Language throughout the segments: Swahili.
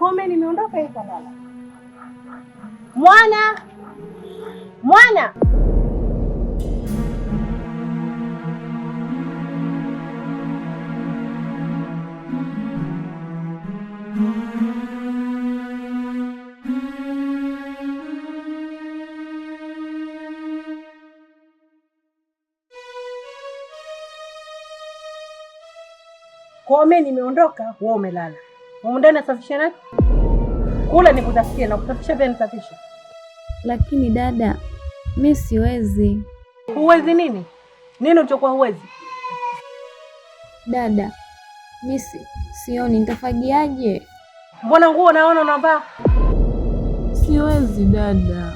Kome nimeondoka yeye kalala. Mwana! Mwana! Kome nimeondoka, wewe umelala. Humu ndani nasafisha nani? Kula nikutafutie na kusafisha pia nisafishe. Lakini dada, mi siwezi. Huwezi nini? Nini ulichokuwa huwezi? Dada, mi sioni nitafagiaje? Mbona nguo naona unavaa? Siwezi dada.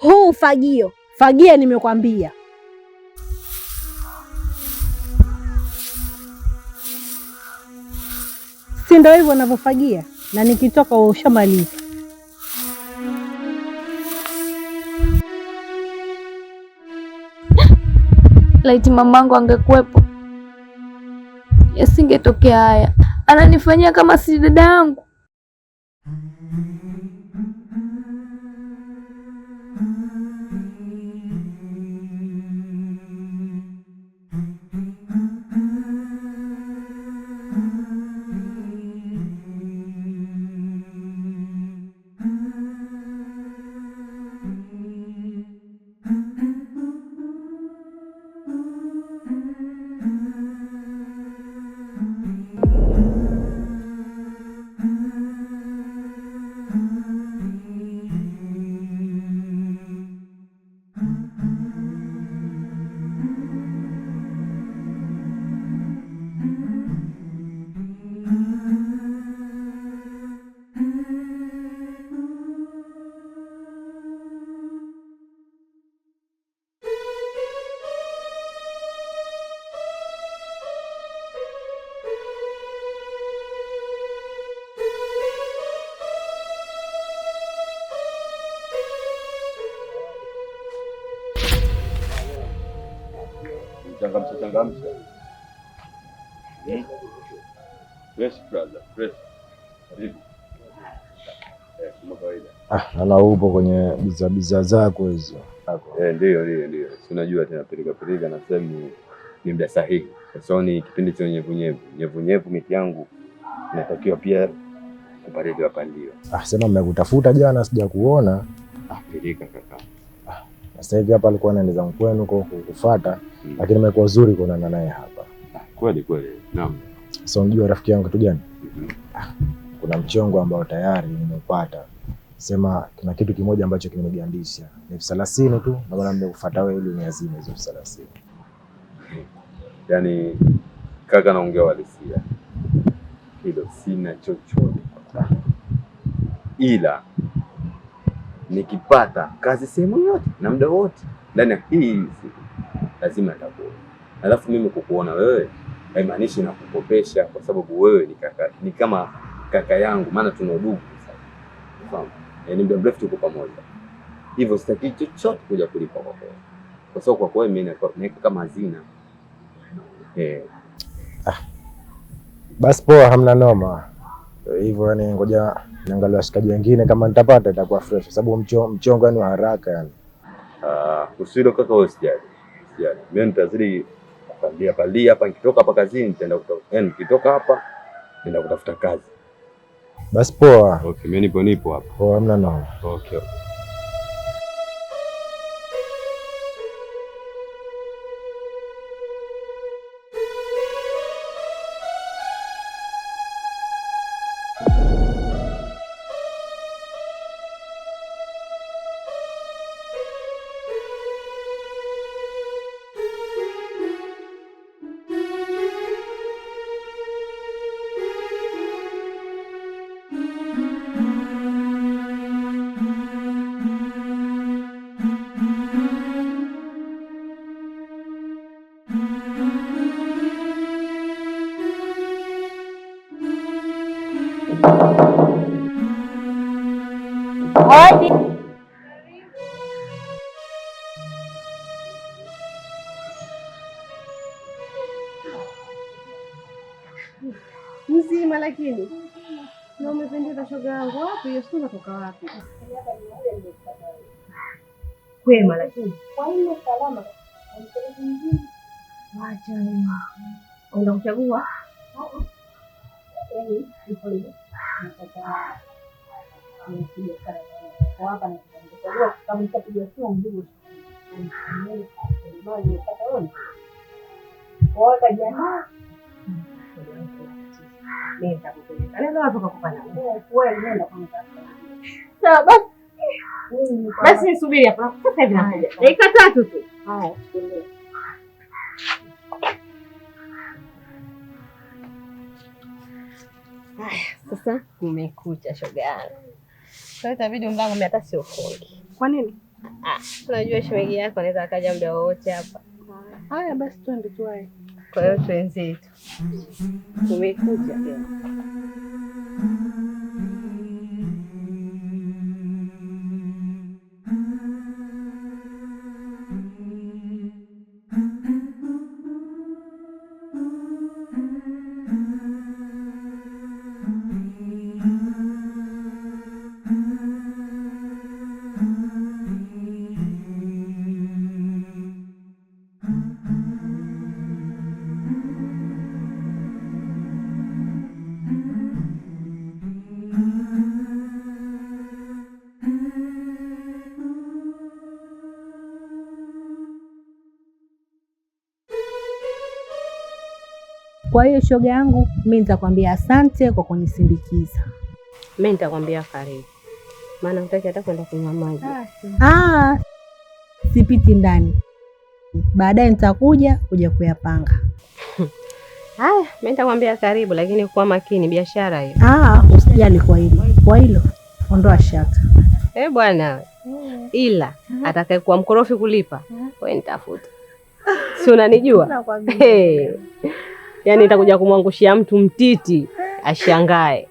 Huu fagio, fagia nimekwambia. Si ndio hivyo navyofagia, na nikitoka wewe ushamaliza. Laiti mamangu angekuwepo, yasingetokea haya. Ananifanyia kama si dada yangu. Changamsha changamsha. Fresh brother, fresh. Karibu. Kama kawaida. Ah, naona upo kwenye biza biza zako hizo. Ndio ndio ndio. Si unajua tena pilika pilika na sehemu ni muda sahihi. Kwa sababu ni kipindi cha unyevunyevu. Unyevunyevu miti yangu inatakiwa pia kupaliliwa pandiwa. Ah, sema mmekutafuta jana sijakuona. Ah, pilika kaka. Sasa hivi hapa alikuwa anaendeza mkwenu kwa kukufuata, lakini imekuwa zuri kuonana naye hapa. Ah, kweli kweli. Naam. So unajua rafiki yangu kitu gani? Mhm. Kuna mchongo ambao tayari nimeupata. Sema kuna kitu kimoja ambacho kimenigandisha. Ni 30,000 tu, na maana nimekufuata wewe ili uniazime hizo 30,000. Yaani kaka, naongea uhalisia. Hilo sina chochote, ila nikipata kazi sehemu yote na muda wote ndani ya hii siku lazima nitakuona. Alafu mimi kukuona wewe haimaanishi nakukopesha, kwa sababu wewe ni kaka, ni kama kaka yangu, maana tuna udugu sasa. Unafahamu? Ni muda mrefu tuko pamoja, hivyo sitaki chochote kuja kulipa kwako, kwa sababu kwako wewe mimi naweka kama hazina. Basi poa, hamna noma. Hivyo yani, ngoja niangalie washikaji wengine kama nitapata itakuwa fresh, kwa sababu mchongo yani wa haraka yani. Ah, kuhusu kaka, wewe usijali. Usijali. Mimi nitazidi kupandia pandia hapa, nikitoka hapa kazini nitaenda kutafuta, yani nikitoka hapa nitaenda kutafuta kazi. Basi poa. Okay, mimi nipo hapa. Poa, hamna noma. Okay. Okay. Hodi. Mzima lakini. Na umependeza shoga yangu. Wapi hiyo sura kutoka wapi? Kwema lakini. Kwa hiyo salama. Wacha. Unataka kuchagua? Yaani ipo hiyo. Nataka nipigie sana. Kwa hapa nitakuchagua kama nitapiga simu mjibu. Kwa jamaa. Mimi nitakupeleka. Leo hapo kakupa na. Wewe nenda kwanza. Sawa basi. Basi nisubiri hapa. Sasa hivi nakuja. Dakika 3 tu. Haya, Haya, sasa kumekucha shoga yangu. Sasa itabidi mlango mimi hata siufungi. Kwa nini? Ah, unajua shemeji yako anaweza akaja muda wowote hapa. Haya basi twende tuwae. Kwa hiyo tuenzetu. Kumekucha tena. Kwa hiyo shoga yangu, mimi nitakwambia asante kwa kunisindikiza. Mimi nitakwambia karibu. Maana hutaki hata kwenda kunywa maji. Ah, sipiti ndani. Baadaye nitakuja kuja kuyapanga. Haya, mimi nitakwambia karibu, lakini kuwa makini biashara hiyo. Ah, usijali kwa hilo. Kwa hilo ondoa shaka. Eh bwana. Ila atakayekuwa mkorofi kulipa, wewe nitafuta. Si unanijua? Hey. Yaani nitakuja kumwangushia mtu mtiti ashangae.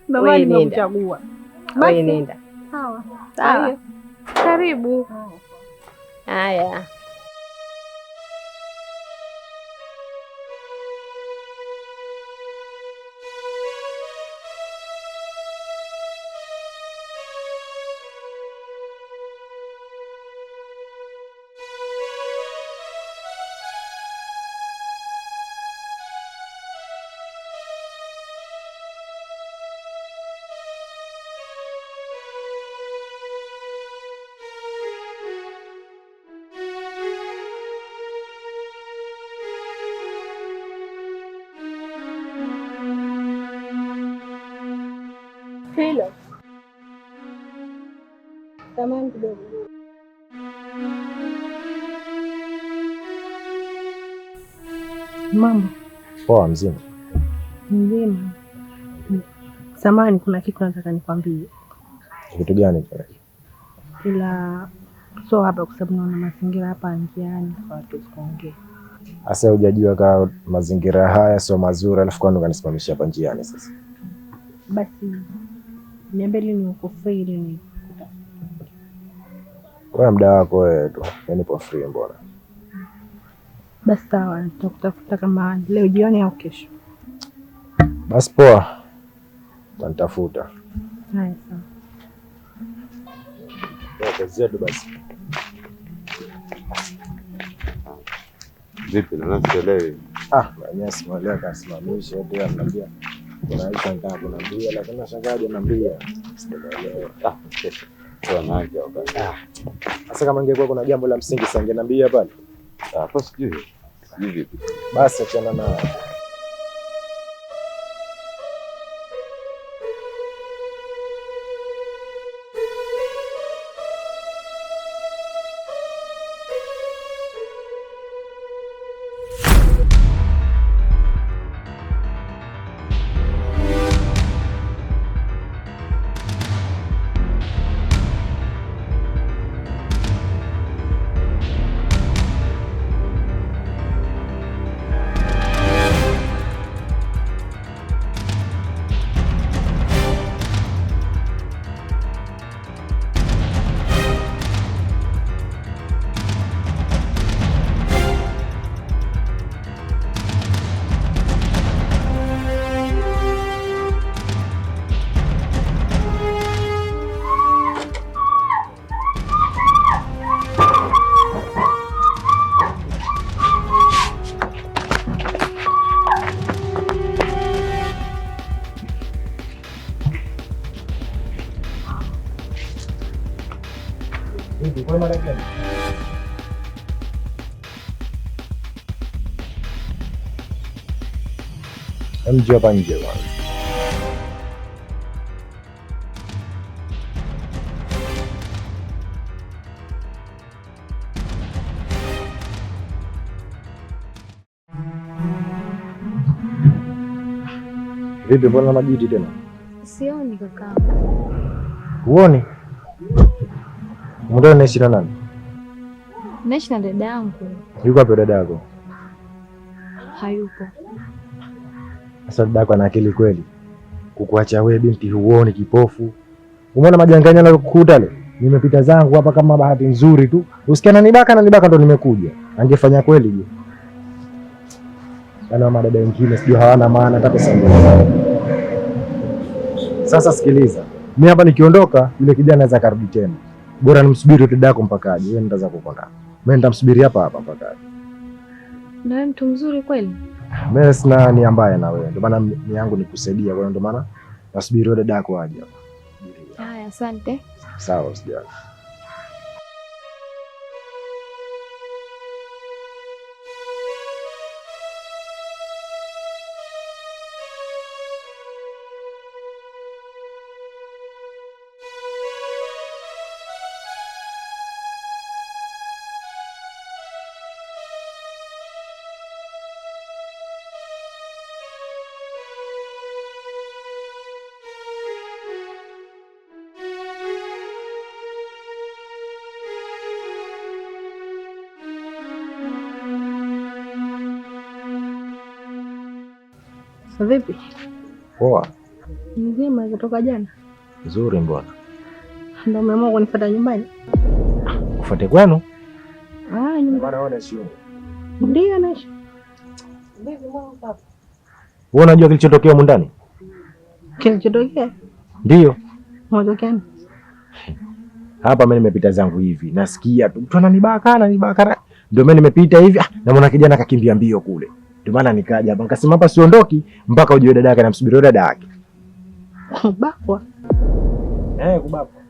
Ndio maana nimekuchagua. Wewe nenda. Sawa. Sawa. Karibu. Haya. Hilo. Tamam kidogo. Mambo. Poa, mzima. Mzima. Samahani, kuna kitu nataka nikwambie. Kitu gani kile? Ila sio hapa kwa sababu naona mazingira hapa njiani kwa watu kuongea. Sasa hujajua kama mazingira haya sio mazuri, alafu kwani ukanisimamisha hapa njiani sasa? Basi niambie lini uko free ili ni wewe muda wako wewe tu. Mimi nipo free mbona? Basi sawa, nitakutafuta kama leo jioni au kesho. Basi poa. Utanitafuta. Haya sawa. Poa, kazi yetu basi. Vipi na nasi leo? Ah, mwenyewe simuelewa kasimamisha tu ananiambia. Kuna hicho nitaka kuniambia lakini nashangaa hajaniambia. Sielewi. Ah, kwa nani hapa? Sasa kama ingekuwa kuna jambo la msingi sasa angeniambia pale. Hapo sijui. Sijui vipi. Basi achana naye. Mara gani? Mji hapa nje bwana. Vipi, mbona majiti tena? Sioni kaka. Huoni? Mbona unaishi na nani? Naishi na dada yangu. Yuko wapi dada yako? Hayupo. Sasa dada yako ana akili kweli? Kukuacha wewe binti huoni, kipofu. Umeona majanganya yanayokukuta leo? Nimepita zangu hapa kama bahati nzuri tu. Usikia ananibaka ananibaka ndo nimekuja. Angefanya kweli je? Yaani madada wengine sijui hawana maana hata pesa mbili. Sasa sikiliza. Mimi hapa nikiondoka yule kijana anaweza karudi tena. Bora nimsubiri dada yako mpaka aje. Wewe nenda zako kona. Mimi nitamsubiri hapa hapa mpaka aje. Na wewe mtu mzuri kweli? Mimi sina nia mbaya na wewe. Ndio maana nia yangu ni kusaidia. Kwa hiyo ndio maana nasubiri dada yako aje hapa. Haya, asante. Sawa, usijali. Vipi? Poa. Nzima kutoka jana. Nzuri mbona? Ndio umeamua kunifuata nyumbani? Kufuate kwenu? Ah, nyumbani. Maana wewe unaishi huko. Ndio naishi. Vipi mbona uko hapa? Wewe unajua kilichotokea humu ndani? Kilichotokea? Ndio. Umetokea nini? Hapa mimi nimepita zangu hivi, nasikia tu mtu ananibaka, ananibaka. Ndio mimi nimepita hivi, namuona kijana kakimbia mbio kule. Ndio maana nikaja hapa nikasema hapa siondoki mpaka ujue dada yake, namsubiri dada yake. Kubakwa? Eh, kubakwa.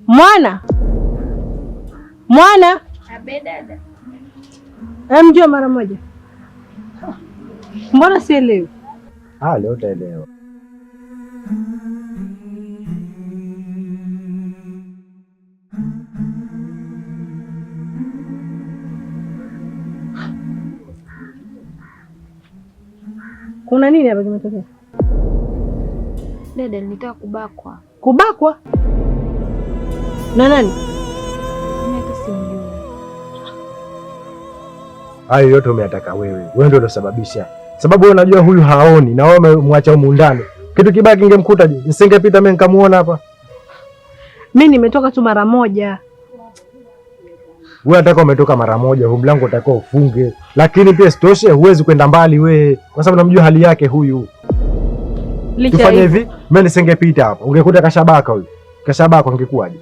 Mwana. Mwana. Abe dada. Mjue mara moja. Mbona sielewi? Ah, leo utaelewa. Kuna nini hapa kimetokea? Dada, nilitaka kubakwa. Kubakwa? Na nani? Mimi hata simjui. Hayo yote umeyataka wewe. Wewe ndio uliosababisha. Sababu wewe unajua huyu haoni na wewe umemwacha humu ndani. Kitu kibaya kingemkuta je? Nisingepita mimi nikamuona hapa. Mimi nimetoka tu mara moja. Wewe nataka umetoka mara moja, huu mlango utakuwa ufunge. Lakini pia sitoshe, huwezi kwenda mbali wewe kwa sababu namjua hali yake huyu. Tufanye hivi, mimi nisingepita hapa. Ungekuta kashabaka huyu. Kashabaka angekuwaje?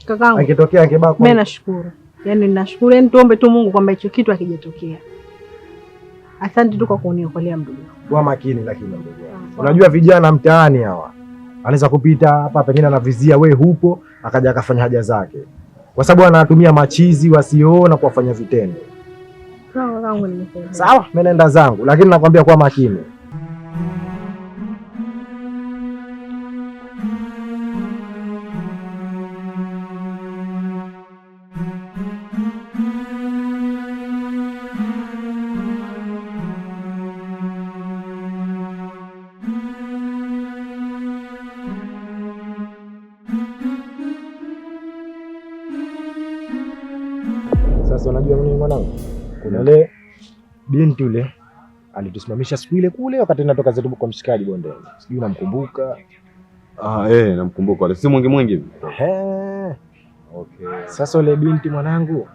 Kakaangu. Angetokea angebakwa. Mimi nashukuru. Yaani nashukuru, yaani tuombe tu Mungu kwamba hicho kitu hakijatokea. Asante tu kwa kuniokolea mdogo. Kuwa makini lakini mdogo wangu. Unajua vijana mtaani hawa. Anaweza kupita hapa pengine anavizia wewe hupo, akaja akafanya haja zake. Kwa sababu anatumia machizi wasioona kuwafanya vitendo. Sawa kakaangu, nimekuelewa. Sawa, mimi naenda zangu, lakini nakwambia kuwa makini. Sasa unajua nini mwanangu? Kuna ile binti yule alitusimamisha siku ile kule wakati natoka zetu kwa mshikaji bondeni. Sijui namkumbuka. Ah, namkumbuka wale. Si mwingi mwingi hivi. Ehe. Okay. Sasa yule binti mwanangu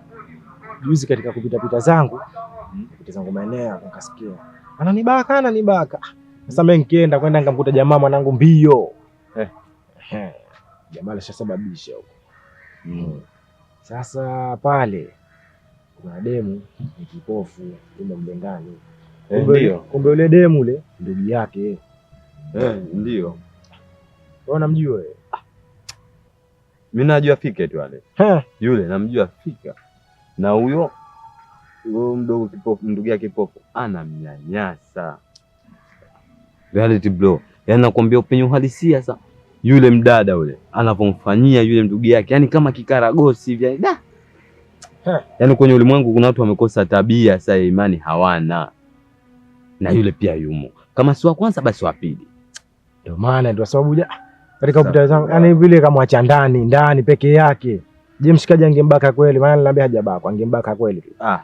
juzi katika kupita pita zangu, kupita zangu maeneo nikasikia ananibaka, ananibaka. Sasa mimi nikienda kwenda nikamkuta jamaa mwanangu mbio. Eh. Jamaa alishasababisha huko. Sasa pale kuna demu ni kipofu yumo mlengani. Ndio. Kumbe yule demu ule ndugu yake. Ndio. Wewe unamjua wewe? Mimi najua fika tu wale. Yule namjua fika. Na huyo mdogo kipofu, ndugu yake kipofu anamnyanyasa. Reality bro. Yaani nakwambia upenye uhalisia sasa. Yule mdada yule anavomfanyia yule ndugu yake, yaani kama kikaragosi hivi. Da. Yaani kwenye ulimwengu kuna watu wamekosa tabia sasa, imani hawana. Na yule pia yumo. Kama si wa kwanza basi wa pili. Ndio maana ndio sababu katika kupita zangu, yaani vile kama acha ndani ndani peke yake. Je, mshikaji angembaka kweli? Maana niliambia hajabaka, angembaka kweli. Ah.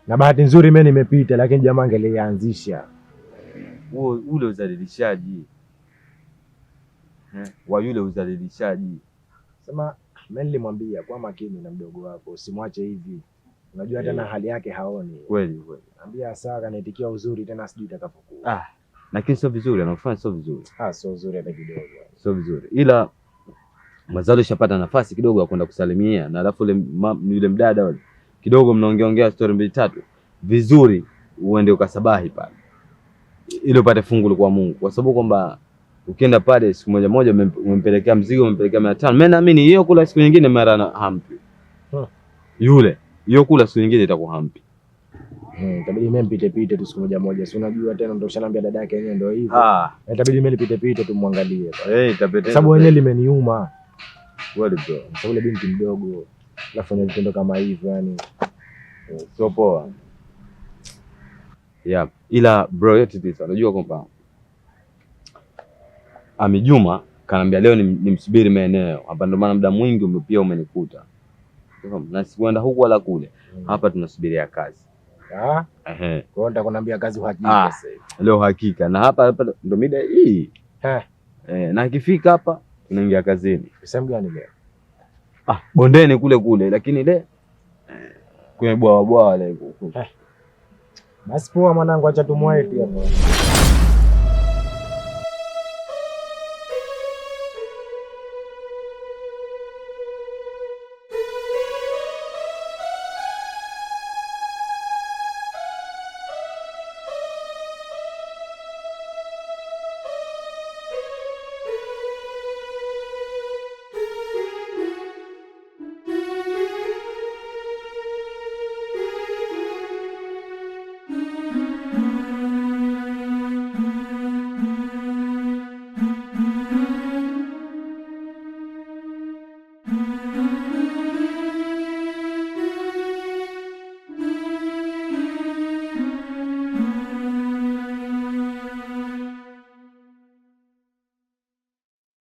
Na bahati nzuri mimi nimepita, lakini jamaa angelianzisha. Huo ule uzalilishaji. Wa yule uzalilishaji. Sema mimi nilimwambia kwa makini na mdogo wako, usimwache hivi. Unajua hata na hali yake haoni. Kweli kweli. Ambia sawa, kanaitikia uzuri tena sijui itakapokuwa. Ah, lakini sio vizuri, anafanya sio vizuri. Ah, sio vizuri hata kidogo. Sio vizuri. Ila mazalo shapata nafasi kidogo ya kwenda kusalimia na alafu yule mdada yule kidogo mnaongea ongea story mbili tatu. Vizuri uende ukasabahi pale. Ili upate fungu kwa Mungu. Kwa sababu kwamba ukienda pale siku moja moja umempelekea mzigo, umempelekea 500. Mimi naamini hiyo kula siku nyingine mara na hampi. Yule hiyo kula siku nyingine itakuwa hampi. Itabidi mimi nipite pite tu siku moja moja. Si unajua tena ndio ushaniambia dada yake yenyewe ndio hivyo. Ah, itabidi mimi nipite pite tu muangalie. Itabidi. Sababu wenyewe limeniuma. Kweli bro. Sababu yule binti mdogo alafu ana vitendo kama hivyo yani. Sio poa. Yeah, ila bro yote tisa unajua kwamba Ami Juma kaniambia leo nimsubiri maeneo hapa, ndio maana muda mwingi pia umenikuta. Na sikuenda huku wala kule. Hapa tunasubiria kazi. Ah? Ehe. Kwa hiyo nitakwambia kazi uhakika sasa hivi. Leo hakika. Na hapa hapa ndio mida hii. Na akifika hapa tunaingia kazini. Sehemu gani leo? Ah, bondeni kule kule, lakini ile kwenye bwawa bwawa ile huko. Basi poa mwanangu, acha tumwae tu hapo.